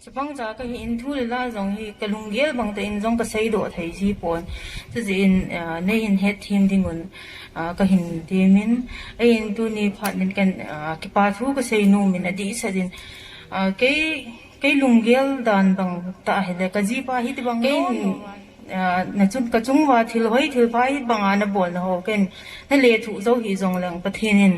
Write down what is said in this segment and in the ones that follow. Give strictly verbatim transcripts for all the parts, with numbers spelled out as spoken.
Chapang cha kahi in thu le la jong hi kalunggel bang tah in jong kasei doh thei ji pon. Chujeh in, ah, neihin hetthem dingun, ah, kahin temin. Ahin tuni phat in ken, ah, kipa thu kasei nomin adih sah din. Ah, kei, kei lunggel dan bang tah hile kajipa hiti bang kei in, ah, na chung, kachung uva thil hoi thil pha hibanga nabolna ho ken nalethuh jou hih jongleng Pathen in,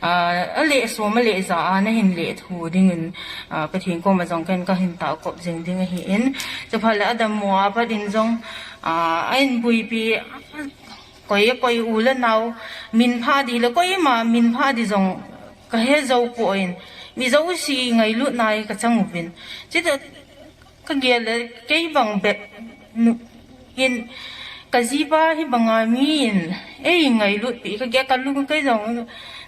ah, aleh som aleh ja a nahin lethuh dingin, ah, Pathen koma jong ken kahin taokop jing ding ahin. Chuphat le adammo a pat in jong, ah, ahin puipi koi, koi u le nao min pha di le koima min pha di jong kahe jou pon mi jouse ngailutna a kachang uvin. Chutah kagel le kei bang bep nu in kajipa hibanga mi in eingailut pi kagel kalung kei jong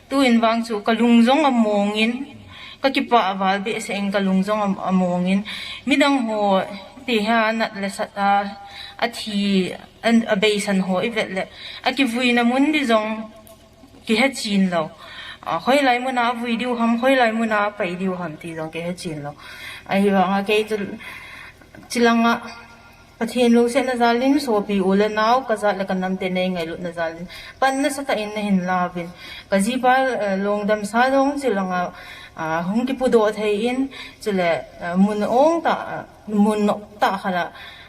tuin vang chu kalung jong amongin kakipah val behseh in kalung jong am-, amongin midang ho ti ha nat le sat a, athi an, abeisan ho ivet le akivuina mun di jong kihe chin lou. Ah, hoilai muna avui diu ham, hoilai muna apai diu ham ti jong kihe chin lou. Ahivanga kei chu chulanga Pathen lungsetna jal in sopi u le nao kajat le kanam te neingailutna jal in pan nasatah in nahin lauvin. Kajipa, eh, lungdamsa jong chulanga, ah, hung kipudoh thei in chule, eh, mun ong tah, ah, mun nok tah khat a,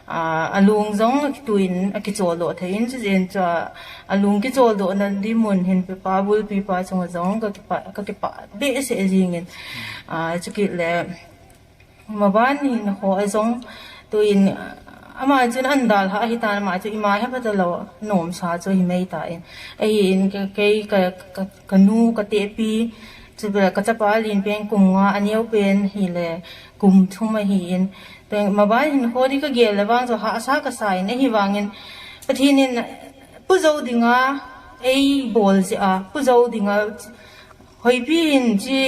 ah, alung jong akituin, akicholdoh thei in, chujeh in chu, ah, alung kicholdohna di mun hin pepa, bulpipa chunga jong kakipah, kakipah behseh jingin, ah, chukit le, maban hin ho a jong, tuin, ah, ama chun andalha ahitan, ama chu ima hepha talou, nomsa chu himai tan. Ahin, ke-, kei ka, ka, kanu, katepi, chule kachapa lenpen kum nga, aneopen hile, kum thum ahin. Teng maban hin ho di kagel le vang chu hahsa kasa in ahivangin Pathen in pu jou dinga eibol jeh a, pu jou dinga hoipi hin chi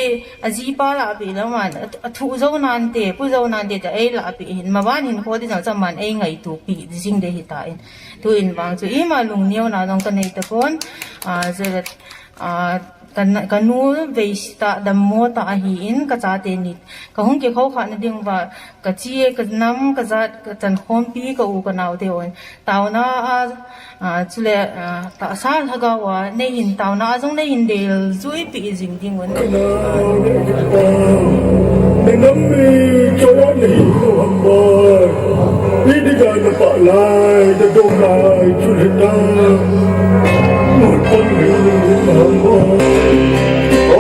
ajipa lahpeh lou man, a, athu jou nante, pu jou nante tia eilahpeh hin, maban hin ho di jong chu aman eingaito pi jing ding ahitan. Tuin vang chu ima lungneona jong kanei tapon, a, je, a, Ka, kanu veisi tah dammo tah ahin, kachate ni. Kahung kikhoukhah na ding uva, kache, kanam, kajat, kachankhompi, ka u, kanaote hon. Taona a, a, chule, a, tahsa lhagao a, neihin taona a jong neihin deljuipi jing dingun. Nanam mi chowa nahi lo hambai. Idi ga na pa lai, da dong lai, chule ta.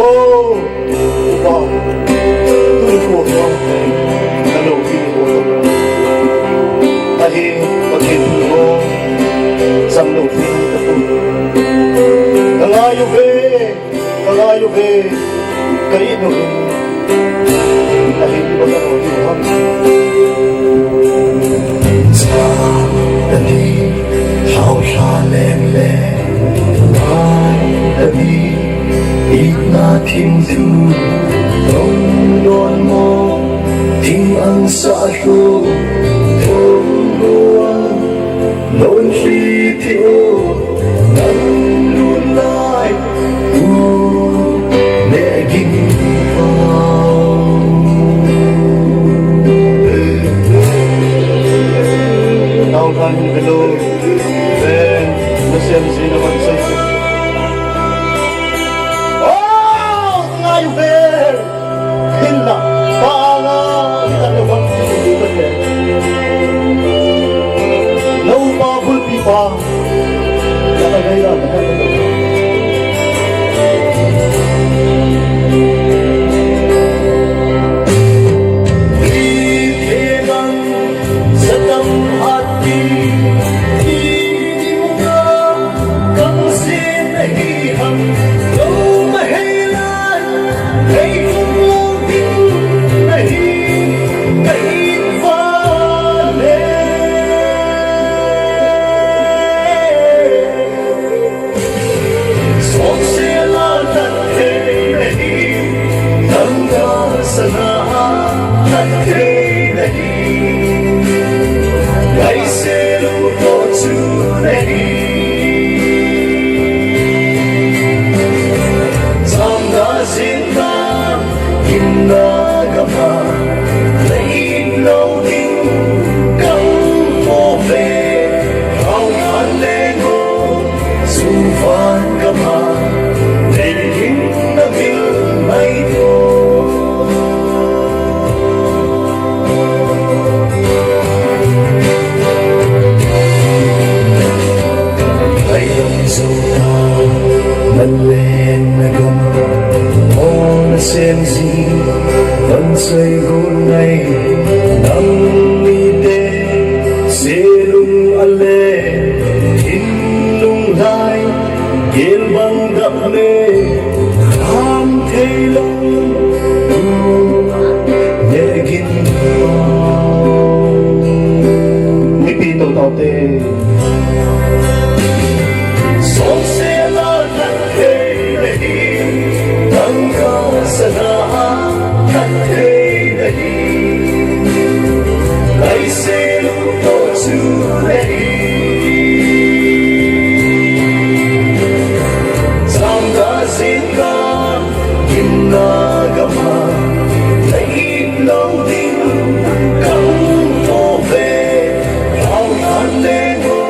Oh, pa. Tu ko pa. Hello, ki ko. Ahi, pa ki ko. Sam lo ki ko. Hello, you be. Ka lai u ve, ka it u hin, ahin bang a hoi u ham. Cha, ani, hao hla leng leng, ai, ani, itna thim thu, dong don mo, thing ang sa thu, dong don, don thi thi o, nang lun lai. Alen na gam, mona sem ji, van sei gun ngai, nang mite, selung ale, in lung lai, gel bang dap le, kham thei lo, tu, ne gin. Mipi to tau te. Song se la Thei nahi, tangka sana a that thei nahi. Lai se lu to chu nahi. Sangka singka, gimna gama, nahi lo ding, kang to ve, kang an le go.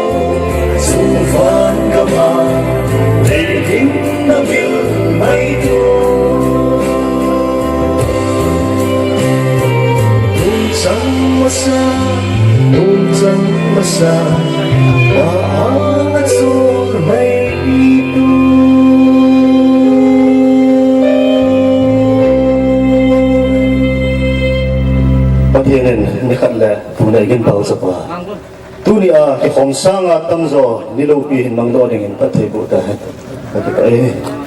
Sung van gama, leiling na vil mai tu. Tung chang masa, tung chang masa, wa ang at sur mai tu. Pathian in nikhat le tuni a igin pal sapa. Tuni a kikhom sanga tamjo ni loupi hin mangdoh dingin Pathen bu ta hen. Ka kipah e.